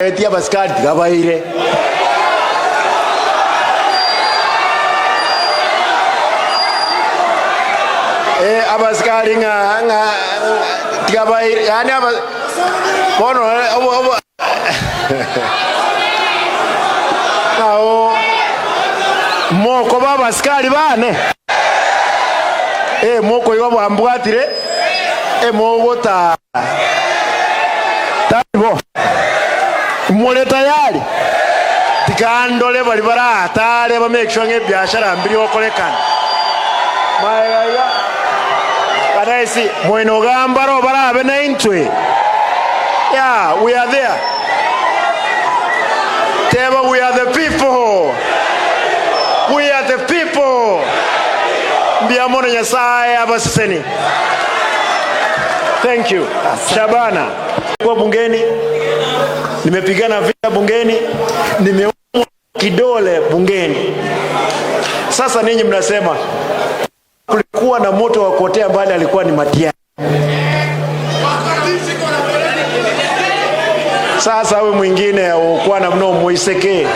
Etia basikari tigabaire. Abasikari nga nga tigabaire yani aba bono obo obo nao moko babasikari bane moko iwa bwambwatire mogota taibo mule tayari tikandole bali baratare ba make sure nge biashara mbiri okolekana maega kanaisi mwino gambaro barabe na intwe. Yeah, we are there. Teba, we are the people. We are the people. Mbiamono Nyasaye abasiseni. Thank you. Shabana. Kwa bungeni nimepigana vita bungeni, nimeumwa kidole bungeni. Sasa ninyi mnasema kulikuwa na moto wa kuotea mbali, alikuwa ni Matiang'i. Sasa we mwingine ukuwa na mno muiseke.